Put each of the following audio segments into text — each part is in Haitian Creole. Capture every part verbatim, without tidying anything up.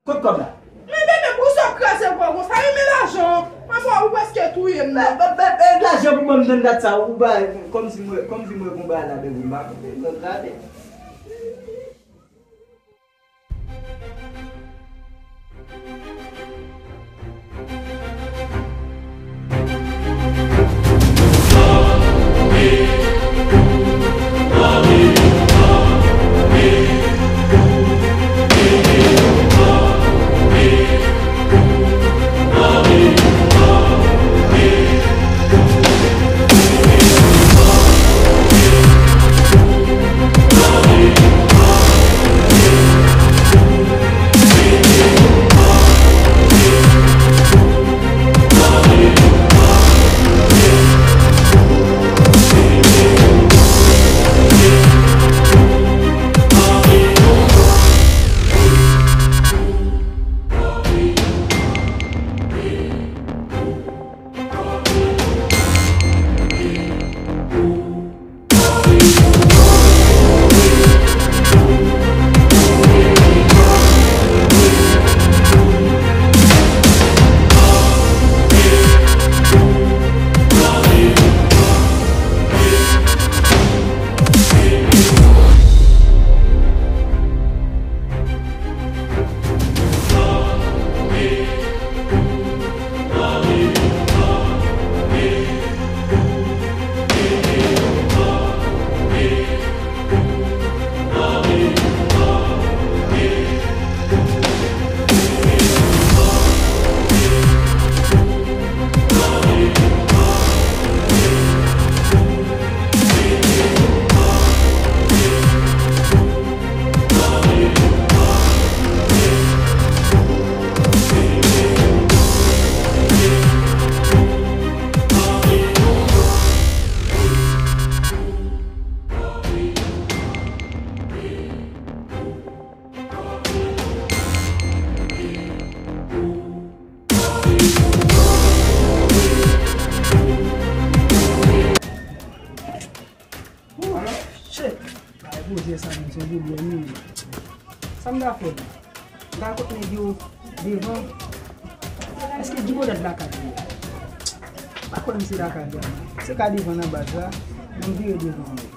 Kot kòb la? Men bebe, pou sa w kraze kò konsa, wi, men lajan an. Mwen wè ou prèske touye m nan. Lajan pou ban m nan dat sa, ou ba, kòmsi mwen, kòmsi mwen konn bagay la, bebe, m pa konn, gade. Oh, shit! Bay poze sa, menm, se yon pwoblèm, wi. Sa m ta fè la? M ta kot nèg yo devan. Èske Djibolèt lakay li? M pa kwè m se lakay li a, non. Se ka devan nan baz la, men m vire devan, wi.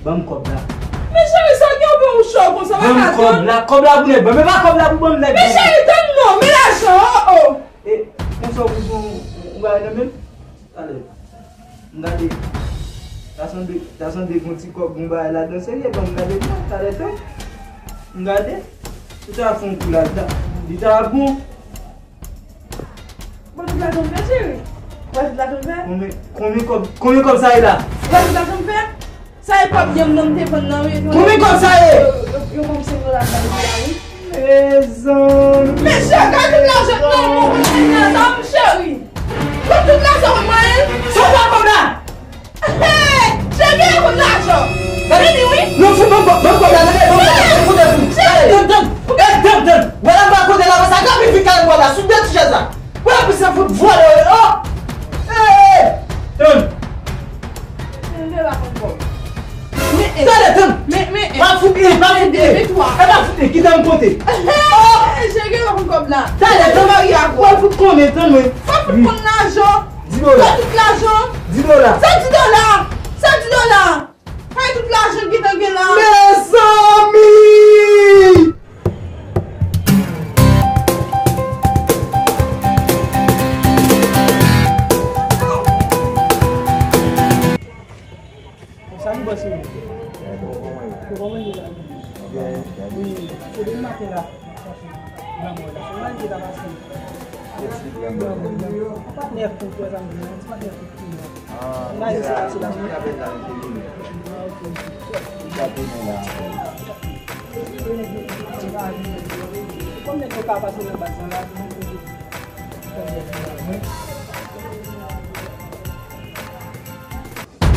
Ban m kòb la. Men cheri, sa gen yon bon ou cho konsa, pa ka tann. Ban m kòb la. Kòb la pou nèg ban. Men pa kòb la pou ban m nèg ban. Men cheri, tann non, men lajan, oh, oh. E, konsa ou bezwen yon, yon bagay nan men m? Talè. M gade. Ta sanble, ta sanble gon ti kòb, gon bagay ladan serye, ban m gade byen, talè tann. M gade. Ou ta fè yon kou ladan. Li ta bon. Bon, tout lajan m fè, cheri. Bon, tout lajan m fè. Konbyen, konbyen kòb, konbyen kòb sa ye la? Bon, tout lajan m fè. Sa e kòb byen m nan m te vann nan, wi. Konbyen kòb sa ye? Yo, yo, yo ban m senk dola m ba yo la, wi. Mezanmi. Mesye, gade tout lajan m nan, mwen konn sa m cheri. Gade tout lajan m mwen. Sot nan kòb la. Hey, cheri, gade tout lajan. Vini, wi. Non, fou, ban m kòb, ban m kòb la, tande, ban m kòb la, koute fou. Cheri. Hey, tann, tann. Hey, tann, tann. Wè la m pa kote la, wè sa, gade vi kay wè la, sou de ti chèz la. Wè, pou se fout vòlè, oh. Hey, hey, hey. Tann. Tande, tann. Pa fout li, pa fout li. E pa fout li, kite m pote. Tande, tann. Ou al fout konnen, tann mwen. Di dola. Di dola. Sa di dola. Sa di dola. Kay tout lajan ki te gen la. Mezanmi! Sa nou pase wi. Ou konprann li la? Wi, se depi maten la. Granmò la. Se mal ki ta pase. Patnè fout, wè sa m di, patnè fout. Ah, ok, la, la, la, la, la, la. Ah, ok, ok. Konbyen tan w ka pase nan baz lan la?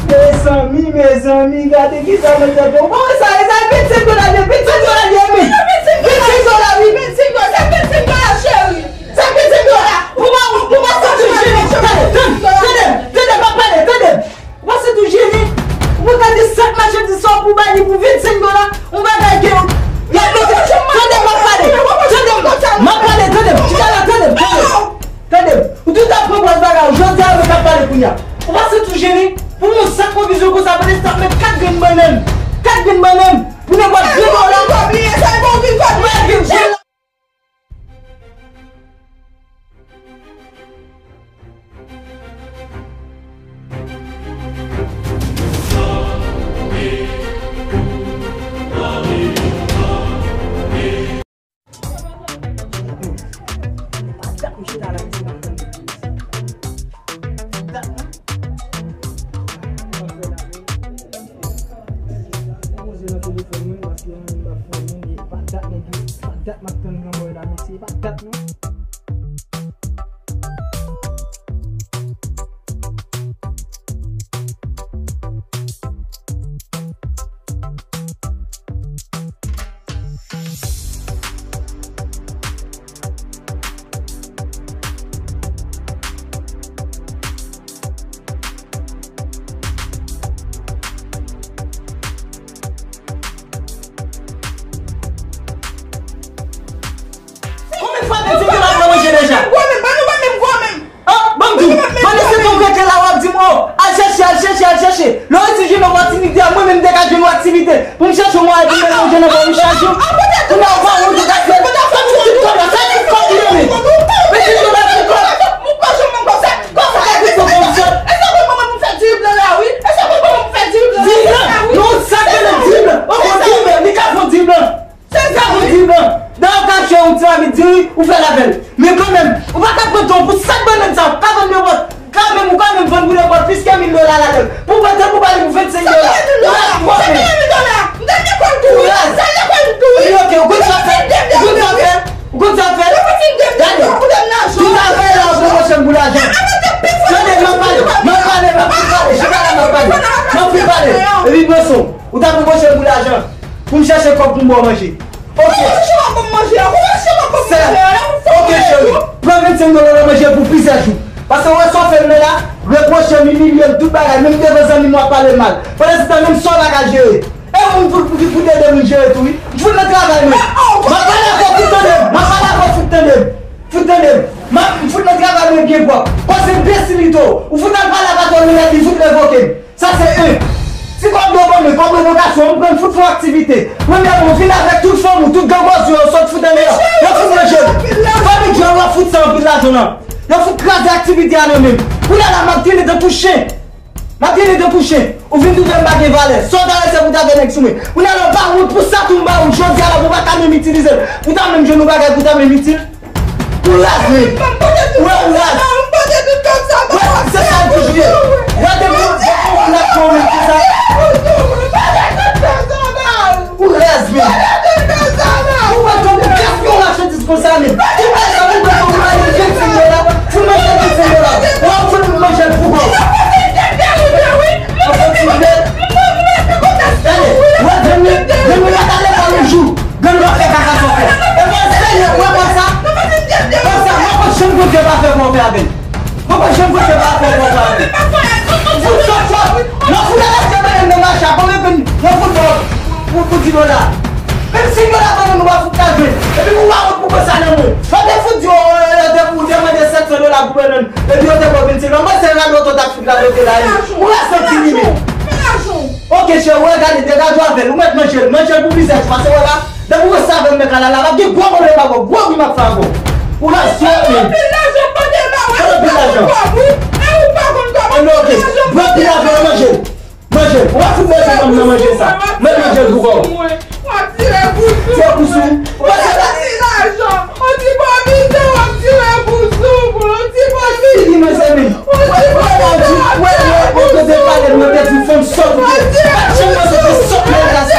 Mezanmi, mezanmi, gade kisa mwen tande. Bon, sa, sa, vennsenk dola, vennsenk dola, vennsenk dola, wi, vennsenk dola, se vennsenk dola, cheri. Se vennsenk dola. Ou pa, ou pa santi w jene. Tande, tande, tande, tande, m ap pale, tande. Ou pa santi w jene? Ou pa gade sak machandiz sa w pou bay li pou vennsenk dola? Ou bagay ke, tande, tande, m ap pale. Tande, m ap pale, tande, chita la, tande, tande. Tande, ou tout ap pran pòz bagay, jodi a mwen k ap pale kounye a. Ou pa santi w jene? Pou yon sak pwovizyon konsa, pandan se tan ap met kat grenn bannann, kat grenn bannann, pou nenpòt de dola. E pa dat m chita la, m di m ap tann. Dat m. M ap fè la, men. M poze nan telefòn mwen, paske mwen menm m ap fè moun, e pa dat nèg yo, e pa dat m ap tann granmòy la, mesye, e pa dat non. Konbyen fwa m te di w ke m ap pran manje deja? Gwo menm, ban nou ban menm gwo menm. An, ban m di w, pandan se tan w rete la, w ap di m, o, al chèche, al chèche, al chèche. Lè w resi jwenn opòtinite a, mwen menm m te ka jwenn yon aktivite pou m chèche yon mwayen pou m mete manje nan kò m chak jou. Kounye a, w pa wont, ou ka fè. Sa ti kòb la, sa ti kòb li ye, men. Men ti kòb la, ti kòb. Ou pa janm konsa. Konsa, gade sa, konsa. E sa pou mwen pou m fè diri blan la, wi. E sa pou mwen pou m fè diri blan la, wi. Diri blan? Non, sa ki rele diri blan. Ou konn diri blan? Li ka fè diri blan. Se sa, wi. Di blan. Dayè, w ka achte yon ti mamit diri, ou fè l avè l. Men kanmenm, ou pa ka pran tan w pou sak bannann sa, ou ka vann nenpòt, kanmenm, ou ka menm vann pou nenpòt plis ke mil dola ladan l. Pou w pran tan pou ba li pou vennsenk dola. Ou ap twò fè. Ou raz. Wi, ok, ou konn sa w fè. Ou konn sa w fè. Ou konn sa w fè. Gade. Tout afè la, w ap pran manje m pou lajan. Tande, m ap pale. M ap pale, m ap fin pale. Chita la, m ap pale. M ap fin pale. Epi pran son. Ou ta pran manje m pou lajan. Pou m chèche kòb pou m ba w manje. Ok. Ou pa chèche kòb pou m manje, ou pa chèche kòb pou m manje, la, ou fè. Ok, cheri. Pran vennsenk dola nan manje pou plizyè jou. Paske ou wè sa w fè m nan la, repwoche m, imilye m, tout bagay, menm devan zanmi m w ap pale m mal. Pandan se tan menm sa w pa ka jere. E moun pou, pou, pou ede moun jere tou, wi. M fout nan travay mwen. M ap pale avè w, fout tande m. M ap pale avè w, fout tande m. Fout tande m. M ap, m fout nan travay mwen byen pwòp. Koze enbesilite w. Ou fout al pale a patwòn mwen, li fout revoke m. Sa se en. Ti kòb yo ban mwen kòm revokasyon, m pran fout fè yon aktivite. Premyèman, ou vin avèk tout fanmi w, tout gangòz yo, yo sot fout andeyò. Yo fout manje m. Fanmi dyòl, w ap fout sa anpil lajan nan. Yo fout kraze aktivite a nan men m. Kounye a la, m ap trennen tankou chen. M ap trennen tankou chen. Ou vin twouve m pa gen valè. Sa w ta wè se pou w ta fè nèg sou mwen. Kounye a la, w pa wont pou sa tou m ba ou. Jodi a la, pou w pa ka menm itilize l. Pou w ta menm jwenn yon bagay pou w ta menm itil. Ou raz, wi. Ou wè, ou raz. Ou wè, se sa l toujou ye. Ou wè, depi, depi ou la pran mwen konsa. Ou raz, wi. Ou wè, tankou gaspiyon machandiz konsa menm. Ou wè, sa pou mwen, pou mwen, vennsenk dola. Pou mwen, vennsenk dola. Ou wè, pou mwen, manje l pou kò w. Ou konn ti vle. Gade, ou wè, granmoun, granmoun pa t al lekòl yon jou. Grann w ap fè kaka sa w fè. E pa serye, ou wè konsa? Konsa, mwen pa janm konn fè pa fè pou w fè avè l. Mwen pa janm konn fè pa fè pou w fè avè l. Fout sòt, sòt. Nan fout la, lè fè bannann nan mache a, konbyen grenn nan fout bò pou, pou di dola? Menm senk dola bannann ou pa fout ka jwenn. Epi pou w pa wont pou konsa nan men w. Fò te fout di w, ou te, ou te mande sèt san dola pou bannann. Epi yo te ba w vennsenk dola. Mwen se radote w t ap fout radote la, wi. Ou pa santi li menm. Ok, cheri, ou gade, degaje w avè l. Ou mèt manje l. Manje l pou plizyè jou. Paske wè la, depi w resi avè m nan kay la, la, l ap gen gwo pwoblèm avè w. Gwo wi m ap fè avè w. Ou raz twòp, menm. Anpil lajan, pa de bagay. Anpil lajan. Anpil lajan, manje l. Manje l. Ou pa fout manje fanm nan manje sa. Mèt manje l pou kò w. W ap tire pou sou mwen. Tire pou sou. Ou pa sa la. Ti lajan. On ti pwovizyon w ap tire pou sou mwen. On ti pwovizyon. Fini, mezanmi. On ti pwovizyon w ap tire pou sou mwen. Ou te pale mwen te di fanm sòt ou ye. Pa t janm mwen te sòt mwen la sa.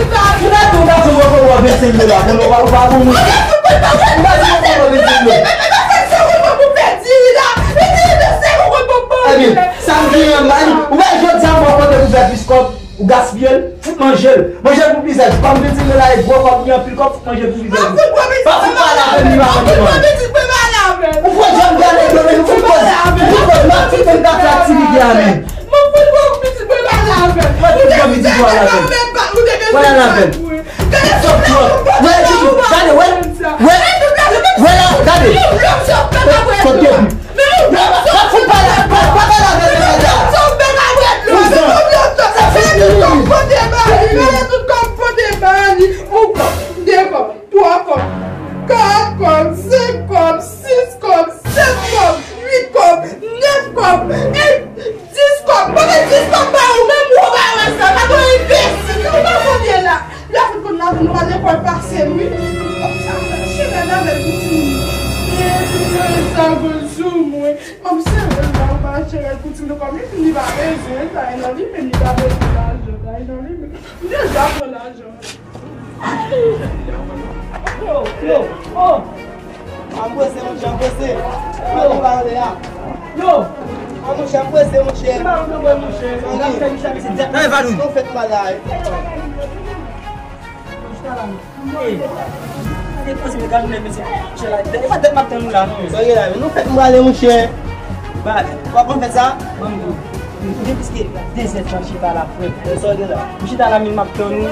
Ou ta di, ou ta di, ou pa, ou pa bon moun. Ou ta di, ou pa bon moun. Ebyen, sa m genyen, man, ou wè jodi a, mwen konte pou fè plis kòb, ou gaspiye l, fout manje l. Manje l pou plizyè jou. Kòm vin di la, e gwo kòb, li anpil kòb, fout manje l pou plizyè jou. Pa fout pale avè m, li pa manje manje. Ou fò jèm gade, ou fout koze, ou fout koze, m ap fout vin pa fè aktivite a menm. Mwen fout bon pitit mwen pale avè l. Ou te vin di pale avè l. Pale avè l. Gade sou la ou pote la ou pa. Gade, wè. Wè. Wè la, gade. Kote w. Pa fout pale, pa, pa pale avè l, gade. Sa fini. Twa kòb, kat kòb, senk kòb, sis kòb, sèt kòb, uit kòb, nèf kòb, e dis kòb. Mwen gen dis kòb ba ou, menm ou pa wè sa. Pa gen enbesil. Ou pa konnen la. Lè fout konn la, nou al lekòl pase, wi. Kòm sa, chire nan men pou timoun. E, e, sa, bonjou, mwen. Kòm se la, ou pa chire pou timoun, kòm li, li pa bezwen, sa, e nan li, men li pa bezwen lajan, sa, e nan li, men li deja pran lajan. Yo, yo, oh! Ann prese, monchè, ann prese. Yo. Ann pale a. Yo. Ann, monchè, ann prese, monchè. Ann fè misye, misye, dèt. Ann fè nou fèt mal la, wi. Chita la, non. Ey, se posib, gade, mesye, chè la. E pa dèt m ap tann ou la, non. Sa gen la, nou fèt m prale, monchè. Ba, w ap konn fè sa? Ban m di w. M gen plis ke de zè tan chita la, frè. E sa w gen la? M chita la, men m ap tann ou. M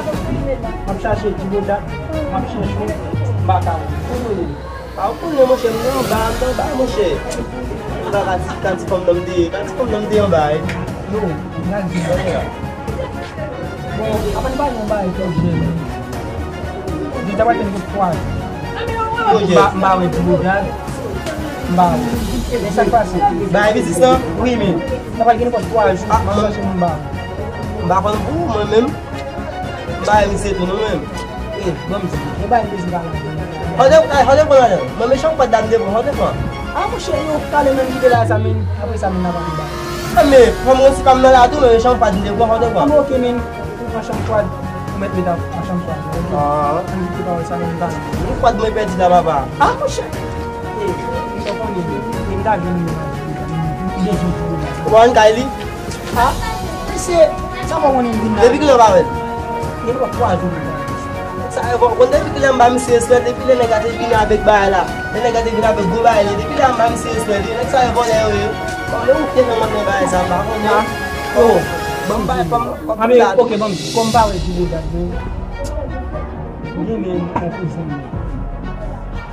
ap chache Dibodat, m ap chèche w, m pa ka wè w. Kote w ye? A, ou konnen, monchè, m nan anba, m nan anba, monchè. M pa ka di, ka di fanm nan m te ye, ka di fanm nan m te anba, wi. Yo, m ap di w. Bon, avan n pale yon bagay, kòk jèn. Deja pral gen twa jou. M pa, m pa wè Dibodat. M pa wè. Men sa k pase? Bagay biznis lan? Wi, men. Sa pral gen nenpòt twa jou. M ap chache moun, m pa wè. M pa konn pou ou, mwen menm. M pa wè misye tou, non, menm. E, ban m di w, e bay mezi pa la. Hòde, ay, hòde pran lajan. Mwen, men chanm fwad la m te pran, hòde pran. A, monchè, yo, talè menm kite la sa, men. Apre sa, men, n ap ale ba. A, men, fanm osi pa m nan la tou, men chanm fwad m te pran, hòde pran. A, men, oke, men. Ou pran chanm fwad, ou mèt met a, a chanm fwad la, oke? Ah. Ann kite pawòl sa, men, m pa nan. Ou fwad mwen pèdi la, papa. A, monchè. E, ou konnen, men, m ta jwenn li la. Ou pa wè kay li? A, mesye, sa fè w konnen m vin la. Depi kilè w pa wè l? Gen twa jou m pa wè l. Sa, bon, bon, depi kilè m ba misye respè, depi lè nèg la te vini avèk bagay la, lè nèg la te vini avèk gwo bagay li, depi lè m ba misye respè, li, nèg sa yo vòlè yo ye. Bon, men ou te nan mande bagay sa, m pa konnen. A, yo, ban m bay, ban m, ban m. A, men, oke, ban m di, kòm m pa wè Dibodat, men, gen men yon kouzen m.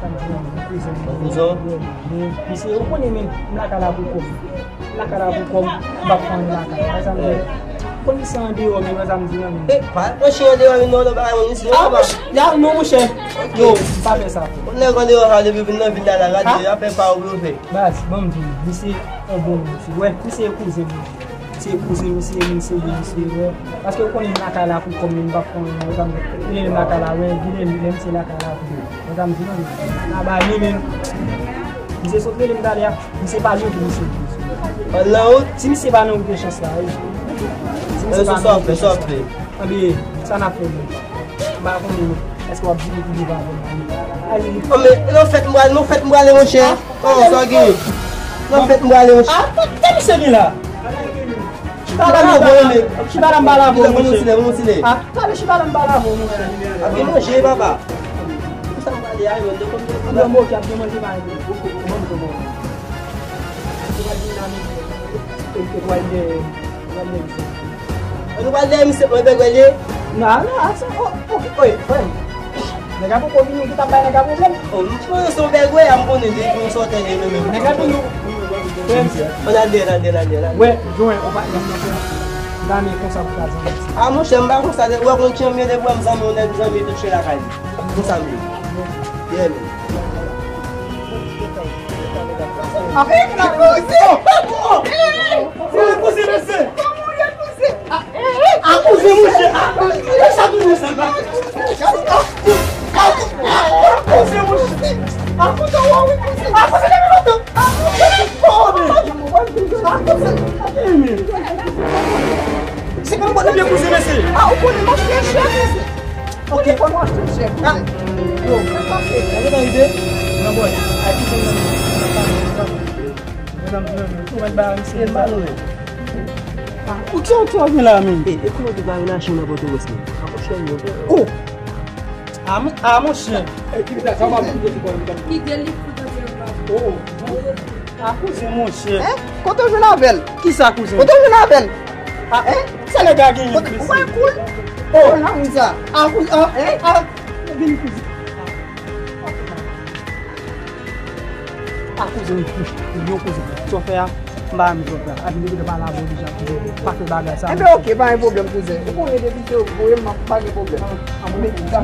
Sa m di, yon kouzen m. Yon kouzen w? Wi, wi. Misye, ou konnen, men, m lakay la pou kòm. Lakay la pou kòm, m p ap fè anyen lakay. Wè sa m di? Konn misye andeyò, men wè sa m di nan men. E, pa pran chen andeyò, men non, non, pa yon isi, non, papa. Ya, non, monchè. Yo, pa fè sa. Konn nèg andeyò sa, depi vin nan vil la, la, gade, y ap fè pa ou yo fè. Baz, ban m di w, misye yon bon moun, misye. Wè, misye kouzen m. Misye kouzen, misye, misye, misye, wè. Paske ou konnen m lakay la pou kòm, men m p ap fè anyen, wè sa m di? Li menm lakay la, wè, li menm, li menm se lakay la pou kòm. Wè sa m di, non, non. N a bay li, men. Misye sot rele m talè a. Misye pa leve, misye. An nan wout? Si misye pa nan wout, gen chans la, wi. Si misye pa nan wout, gen chans la. Anben, sa n ap fè, men? M pa konnen, men. Èske w ap vini pou li pa vini? Ay. An, men, nan fèt m prale, nan fèt m prale, monchè. An, sa w gen? Nan fèt m prale, monchè. A, ki misye gen la? Chita la, m pale avè w, monchè. Chita la, m pale avè w, monchè. A, talè chita la, m pale avè w, monchè. Ap gen manje, papa. Pou sa m pale a, yo, de kòm de. Yo, m oke, ap gen manje, pa gen. Ou, ou, ou, ou, ou. Ou pa di nan, ou pral de, ou pral de misye. Ou pral de misye, mwen bègwè li ye? Non, non, a sa, o, oke, oye, frè m. Nèg la poko vini, ou ki t ap bay nèg la pwoblèm? O, m konnen se yon bègwè, a m konnen depi yon sòtè li menm. Nèg la vini. Frè m. Ann ale, ann ale, ann ale, ann ale. Wè, jwenn, ou pa janm nan frè m. Dame konsa pou ta zanmi. A, monchè, m pa konsa, wè konn ki janm ye depi w wè m zanmi, yon nèg zanmi tout chen lakay li. Konsa m ye. Yeah, man. Ape, ki la poze. Kouzen, mesye. A, a, kouzen, monchè. A, e sa kouzen sa, ba? A, a, a, kouzen, monchè. A, kouzen, a, kouzen, depi lontan. A, kouzen, a, kouzen. E, men. Se pa mwen, kouzen, mesye. A, ou konnen m achte chè, mesye. Ok, fò nou achte chè, kouzen. Yo, sa k pase? Sa gen nan ide? Nan bòy. Ay, kouzen, nan. Medam, ou mèt ba misye sa. Ou ki, ou ki gen la menm? E, e konnen ou te pa relasyon nan Pòtoprens, non? A, monchè, yo. Oh! A, mon, a, monchè. Kite li fout antre anba. Oh! A, kouzen, monchè. Hein? Kote w jwenn avè l? Kisa, kouzen? Kote w jwenn avè l? A, hein? Sa nèg la genyen, mesye. Ou pa koul? Oh! Nan moun sa. A, kou, a, hein? A, vin, kouzen. A kouzen, yo kouzen. Sa w fè a, m pa renmen zòt la. Api nou te pale avè w deja, kouzen. Pa fè bagay sa. Enben, ok, pa gen pwoblèm, kouzen. Ou konnen depi se ou voye m, pa gen pwoblèm.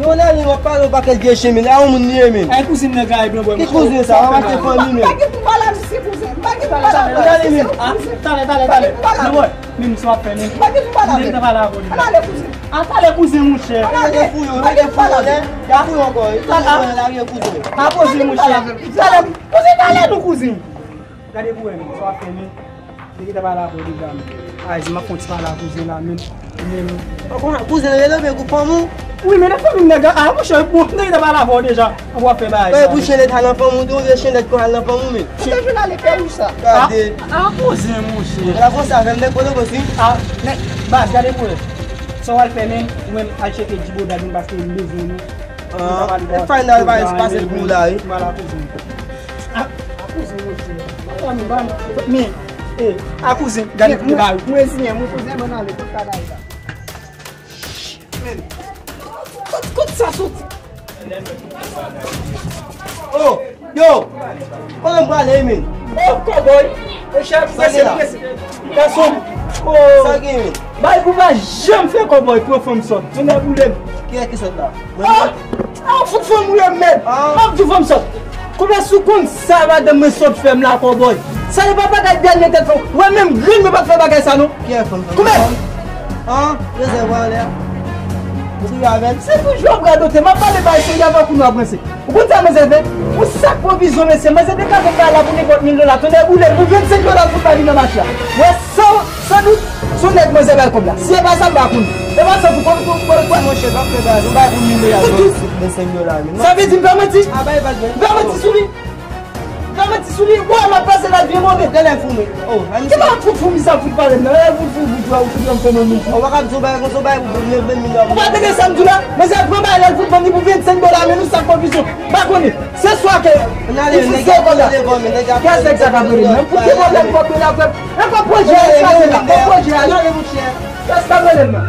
Yon ane w ap pale yon pakèt vye chen, men. A yon moun li ye, men. Ay, kouzen, nèg la e blan bòy. Ki kouzen sa? W ap achte fanmi, men. Pa gen pou m pale a misye, kouzen. Pa gen pou m pale a misye. Talè, talè, talè, talè. Pa gen pou m pale a misye. Menm sa w ap fè, men. Pa gen pou m pale avè l. Ann ale, kouzen. A, talè, kouzen, monchè. Ann ale. Rete fou yo, rete fou yo, lè. Y a fou yo ankò. Talè, kouzen, monchè. Talè, kouzen, talè nou, kouzen. Gade pou wè, men. Sa w ap fè, men. Li gentan pale avè w deja, men. A, di m ap fè yon ti pale a kouzen la, men. Men. Kouzen, rele men pou fanm ou. Wi, men nan fanmi m, nèg la. A, monchè, bon, nèg la pale avè w deja. Ou ap fè bagay sa. Pou chen leta nan fanm ou, tou, chen lèt kon al nan fanm ou, men. Ou te jwenn ale fè ou sa? Gade. A, kouzen, monchè. La fòs avè m, nèg Pòtoprens, wi. A, nèg, baz, gade pou wè. Sa w al fè, men, ou menm, al tcheke Djibo Dadin paske m bezwen nou. Ah, e final va pase pou ou la, wi. Vwala, kouzen. A, a kouzen, monchè. Ban m, ban m, men, e, a kouzen, gade pou bagay. Mwen siyen, mwen kouzen, mwen ale, kot bagay la. Men. Kot, kot sa soti? Oh, yo, kote m prale, men? Oh, kòbòy. Monchè, prese, prese. Gason, oh. Sa gen, men? Bay pou pa janm fè kòbòy, pran fanm sòt. Tonnè boule m. Kiyès ki sòt la? Ah! Ah, fout fanm ou ye, mèd. Ah. M ap di fanm sòt. Kòman si w konn sa madanm mwen sot fè m la, kòbòy? Sa se pa bagay dènye tèt fanm. Ou wè menm grenn mwen pa t fè bagay sa non. Kiyès fanm sa? Koumen! Ah, rezèvwa anlè a. Ou rive avè l? Se toujou ap radote. M ap pale bagay serye avè w pou nou ap ranse. Ou konn sa manzè fè? Yon sak pwovizyon, mesye. Manzè te ka vin bay la pou nenpòt mil dola. Tonnè boule l pou vennsenk dola l fout pa vin nan mache a. Wè, san, san dout, se yon nèg manzè bay kòb la. Si se pa sa, m pa konn. E pa sa pou kòb, pou, pou, pou. Monchè, pa fè bagay, yon bagay pou mil dola, vennsenk dola, men. Sa vle di m fè manti? A, bay, bay, bay. M fè manti sou li? Fè manti sou li, wè, m ap pase la vye move. Gade foumi. Oh, ki pa fout foumi sa fout pale m nan. E fout fout fout la, ou fout yon fenomen. Ou pa ka di yon bagay konsa, yon bagay pou vennsenk dola. Ou pa tande sa m di w la? Manzè pran bagay la, l fout vann li pou vennsenk dola, men nou sa konfizyon. M pa konnen. Se swa ke ou fout fè kòb la. Kiyès nèg sa k ap rele m nan? M fout fè kòb la, m pòte la frè m. E kòb pwojè a, kraze la. Kòb pwojè a. Kiyès k ap rele m nan?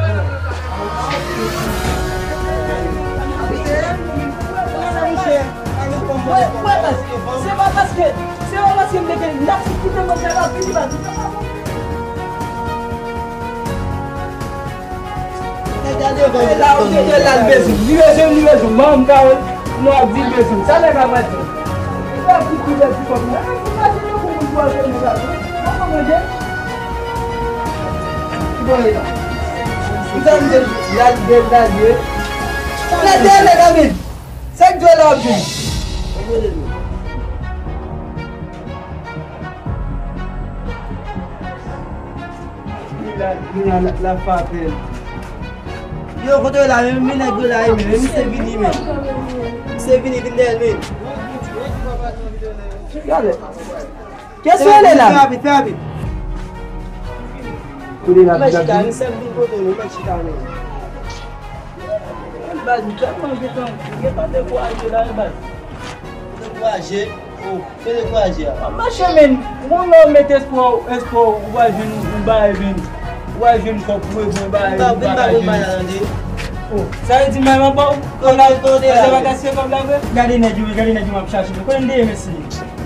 Wè, wè, paske, se pa paske, se pa paske m te gen, n ap kite manzè la, vini la, vini la. E la, ou te gen la, l bezwen m, li bezwen m, li bezwen m, manman m ka wè l, nou ap di l bezwen m. Sa nèg la pral di? Li ap di ki bèl ti kòb la. Imajine pou moun pral fè nèg la. Mwen manje. Bon, e la. Ou sa m di l, l al byen, l al byen. Lè dèyè nèg la vin. Sa k dwe la ap vin. Li la, li la, la, la fapèl. Yo, kote yo la, men, men nèg yo la, men, men misye vini, men. Misye vini, vin dèyè l, men. Gade. Kiyès ou rele la? Fè rapid, fè rapid. Kote la, mèt chita, misye ap vin kote nou, mèt chita, men. Baz, m tèlman gentan, m gentan dekouraje la, wi, baz. Dekouraje? Oh, se dekouraje a. M ap mache, men. Ou konn lè w met espwa w, espwa w, ou pral jwenn yon bagay, men. Ou pral jwenn kòb pou regle yon bagay, ou pa ka jwenn. Oh, sa vle di m pa ba w kòb la? Kote, kote la? Sa pa gaspiye kòb la vre? Gade nèg yo, gade nèg yo m ap chache. Kote m te ye, mesye?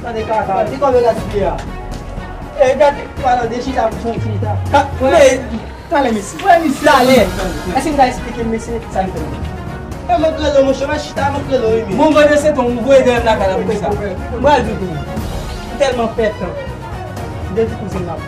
Gade kaka, ki kòb yo gaspiye a? E gade. Pale de chita pou son chita. Ka, men, Talè, mesye. Frè, mesye. Talè. Èske m ka eksplike mesye sa m fè? E mwen k rele w, monchè, mwen chita, mwen k rele w, wi, men. Bon, mwen se ton, ou voye dèyè m lakay la pou kisa? Mwen al di w tou. M tèlman pètan. M te di kouzen m la pou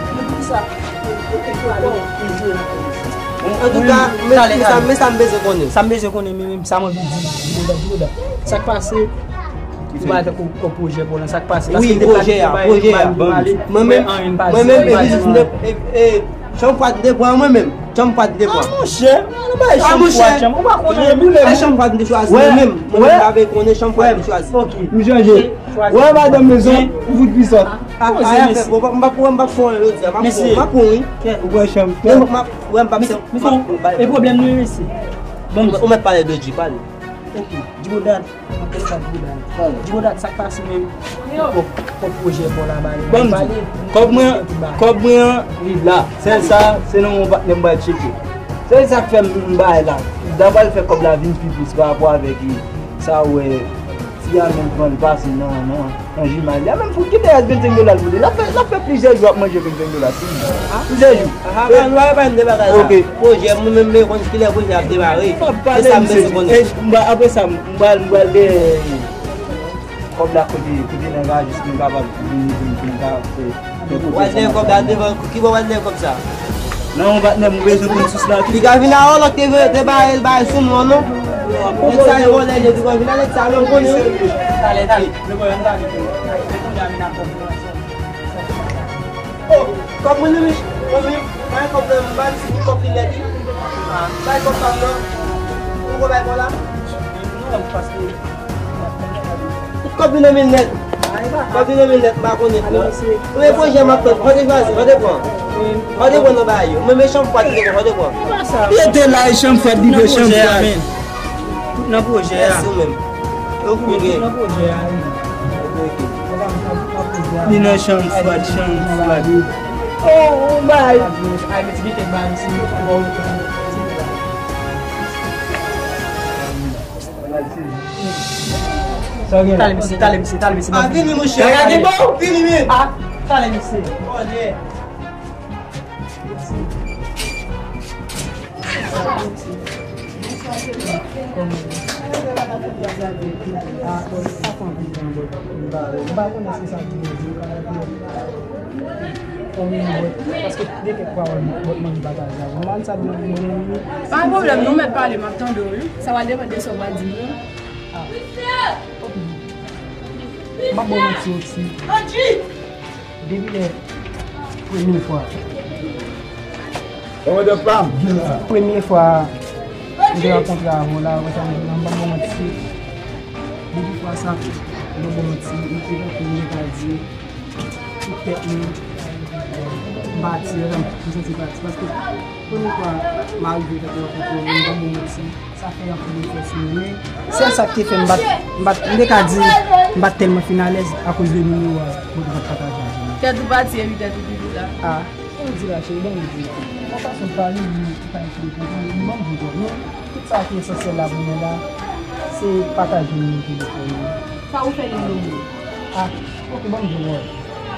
Antouka, men sa, men sa m bezwen konnen. Sa m bezwen konnen, men menm sa m anvi di, Jiboda, Jiboda. Sa k pase? Ou pa fè kòb pwojè pou lan, sa k pase? Wi, pwojè a, pwojè a. Mwen menm, mwen menm, e biznis m te, e, e, chanm fwa te pran mwen menm. Chanm fwa te pran. Ah, monchè, nou bay chanm fwa, chanm. Ou pa konnen, boule, e chanm fwa te chwazi mwen menm. Mwen menm, m pa vle konnen chanm fwa te chwazi. Ok. M chanje. Wè, madanm mezon, ou fout pi sòt. A, a, a, fè, bon, m pa, m pa, m pa pran jodi a, m pa pran, m pa pran, wi. Ou pran chanm. Men, m, m, wè, m pa, m, m, e pwoblèm nou, mesye. Bon, ou mèt pale de Dji, pale. Ok, Jiboda, m ap pale sa Jiboda. Jiboda, sa k pase menm? Kòb, kòb pwojè pou la, ba, pale. Kòb mwen, kòb mwen an, li la. Sèl sa, se nan yon patnè m pral tcheke. Sèl sa k fè m, m bay la. Dapre l fè kòb la vin pi plis pa rapò avèk li. Sa wè, fi a menm pran l pase nan, nan, nan jimaj li a. Menm fout kite rès vennsenk dola l pou li. L ap fè, l ap fè plizyè jou ap manje vennsenk dola. Plizyè jou. Aha, pa, nou pa pale de bagay sa. Ok. Pwojè, mwen menm, men konn kilè pwojè ap demare. Se sa m bezwen konnen. E, m ba, apre sa, m pral, m pral gen kòb la kote, kote nèg la jis pou m kapab vini, pou m, pou m ka fè, fè kote. W al dèyè kòb la devan, ki bò w al dèyè kòb sa? Nan yon patnè m bezwen konn sous la. Li ka vin a lòk te, te ba, te ba sou non, non. Nèg sa yo vòlè, li te vin avèk sa, non, konnen. Talè, talè. Oh, kòb mwen, wi. Mwen, wi. Bay kòb nan men m, bay kòb li nèt, wi. Bay kòb pa m nan. Ou poko bay kòb la? Non, paske tout kòb vin nan men l nèt. Kòb vin nan men l nèt, m pa konnen. Premye pwojè m ap tann, fò te chwazi, fò te pran. Fò te pran nan bagay yo. Mwen, men chanm fwa te pran, fò te pran. Li te la, e chanm fwa, li de chanm fwa. Tout nan pwojè a. Mèsi ou menm. Ok, ok. Tout nan pwojè a, wi. Ok, ok. Li nan chanm fwa, chanm fwa. Oh, oh, bay. Talè, mesye, talè, mesye, talè, mesye. Ah, vini, monchè. Talè, vini, men. Ah, talè, mesye. Bòdè. Pa gen pwoblèm, nou mèt pale, m ap tande w, wi. Sa va depann de sa w va di m nan. Ah. M ap ba w manti osi. Depi lè premye fwa. Kòmandan Pam. Premye fwa m te rankontre avè w la, wè sa m di w la, m p ap ba w manti. Depi fwa sa, m p ap ba w manti, m te tankou m te ka di, tout tèt mwen, m pati, wè sa m, m santi m pati. Paske premye fwa m arive tankou rankontre w, m p ap ba w manti. Sa fè anpil efè sou mwen, men sèl sa k te fè m bat, m bat, m te ka di, m bat tèlman fin alèz akoz de nimewo a, mwen te konn pataje avè nou. Tèt ou pati epi tèt ou toujou la. Ah, sa w di la, cheri, ban m di w. Nan fason w pale, ou pa enteresan, ban m di w, non. Tout sa ki esansyèl la pou mwen la, se pataje nimewo telefòn ou. Sa ou fè nimewo? Ah, ok, ban m di w, wè.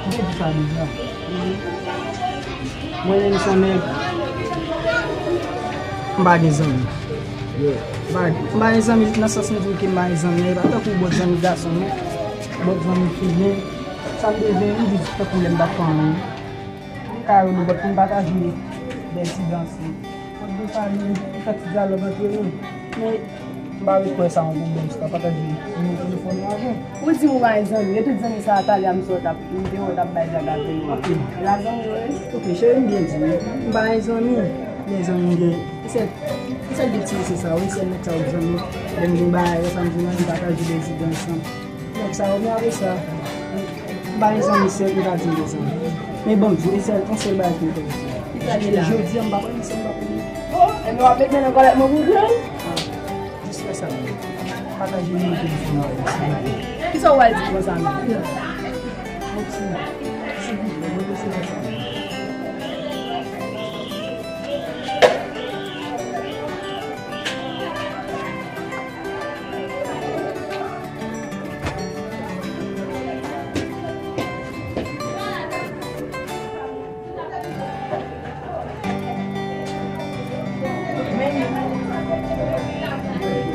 M te di sa deja. Mwen menm se yon nèg, m pa gen zanmi. M pa, m pa gen zanmi nan sans m di w ke m pa gen zanmi, e pa tankou bòt zanmi gason, non. Bòt zanmi fi, men sa m bezwen, m di tankou lè m pa t fè anyen. M ka rele w pou m pataje de ti danse. Kot de fanmi, fè ti dyalòg antre nou. Men, m pa ret kwè sa yon pwoblèm si w ta pataje nimewo telefòn ou avè m. Ou di m ou pa gen zanmi. E tout zanmi sa a, talè a m sot ap, m te wè w t ap bay blag avè yo. Ok. E pa zanmi yo ye? Ok, cheri, m byen di w. M pa gen zanmi. Men zanmi m gen. E sèl, e sèl de ti mesye sa yo, e sèl nèg sa yo k zanmi. Lè m gen bagay, wè sa m di w la, m pataje de ti bagay ansanm. Nèg sa yo, men apre sa, m pa gen zanmi, sèl m ka di m gen zanmi. Men bon, m di w, e sèl, yon sèl bagay ki enterese m. Ki sa li la? Jodi a, m pa pran misye, m pa pran li. Oh, enben w ap met men nan kòlèt mwen pou vre? Ah, jis fè sa menm. Pataje nimewo telefòn ou avè m, silvouplè. Ki sa w pral di konsa menm? Yon ti, silvouplè, mwen jis fè sa menm.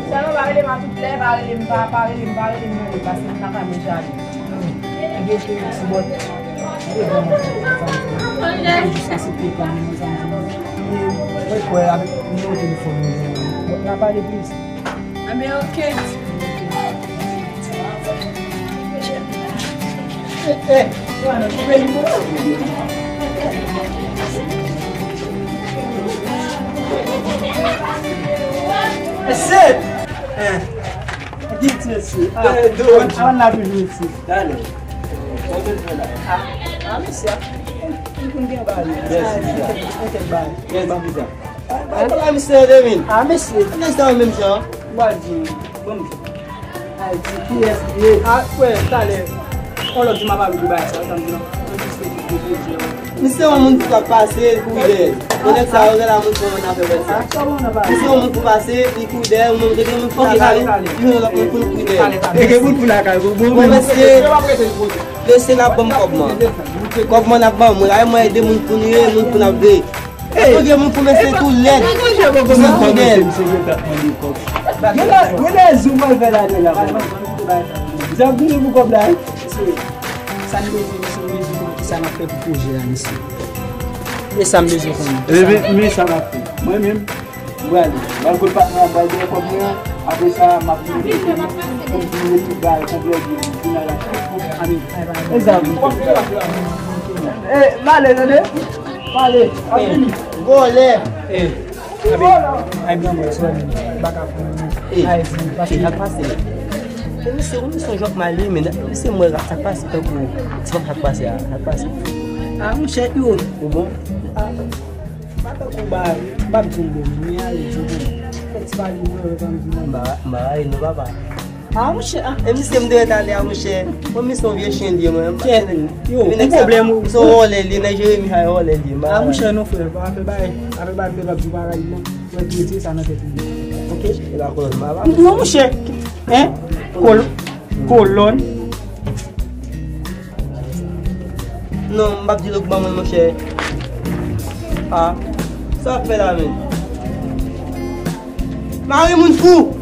Sèlman pa rele m a tout lè, pa rele m, pa, pa rele m, pa rele m nan lè, paske m lakay mwen chaje. Gen ti bòt. Mwen kwè avèk nimewo telefòn nou. N a pale plis. Anben, ok. Eh, eh, mesye! Eh, di ti mesye. Ah, eh, do, avan n la toujou mesye. Talè. Sa w vin fè la? Ah, ah, mesye. Li konn gen bagay. Mèsi, mesye. Mèsi, mesye. Ah, mesye, de min. Ah, mesye. Nèg sa yo menm jan. Mwen di, bon, ay, di, kiyès li ye? Ah, frè, talè. On lòt jou m ap avè w pou bagay sa, sa m di non. Misye yon moun ki pa pase, li kouri dèyè. Nèg sa yo, gen la moun ki konn afè bèl sa. Misye yon moun ki pase, li kouri dèyè, yon moun, gen moun ki lakay, li jwenn lòt moun pou l kouri dèyè. E gen moun pou lakay, bon, bon, bon, mesye, mesye, n ap ban m kòb mwen. Kòb mwen n ap ban mwen. Ay, mwen, e de moun pou nou ye, moun pou n ap veye. Hey! Ou gen moun pou mesye tou lèd. Ou gen moun pou mesye, misye gen dat mande kòb. Gen la, gen lè zoom mwen fè la de la. Zam vini pou kòb la, wi. Sa n bezwen, misye, bezwen konn ki sa n ap fè pou pwojè a, misye. E sa m bezwen konnen. E men, men sa n ap fè. Mwen menm, m prale. M al kot patnè a, m pral gen kòb mwen an. Apre sa, m ap vini pou m vini tout bagay konplè, vini la. Amen. E zam. E, m ale, tande? Pale, ap vini. Vòlè. Eh, ay, blan mwen, sou mwen, baka pou mwen. Eh, ay, di, pa fini. Sa k pase? Eh, misye, misye yon jòk mal li, men misye mwen sa k pase tankou, ti pa sa k pase a, sa k pase. Ah, monchè, yo. Ou bon? Ah, pa tankou ba, pa m di bon, men ale di bon. Fè ti pale mwen, wè pa m di mwen. Ba, ba, nou papa. Ah, monchè, ah. E misye m te wè talè a, monchè. Mwen, misye yon vye chen li ye, mwen. Yo, yon pwoblèm ou. Misye yon vòlè li ye, nèg Jeremi sa yon vòlè li ye. Ah, monchè, non, frè, pa fè bagay. Pa fè bagay, frè, pa di bagay, non. Mwen tou di sa nan tèt ou. Ok? E pa kolòn, mwen pa. Non, monchè. Hein? Kolòn. Kolòn. Non, m p ap di l ou k ban mwen, monchè. Ah, sa w ap fè la menm? Mari moun fou!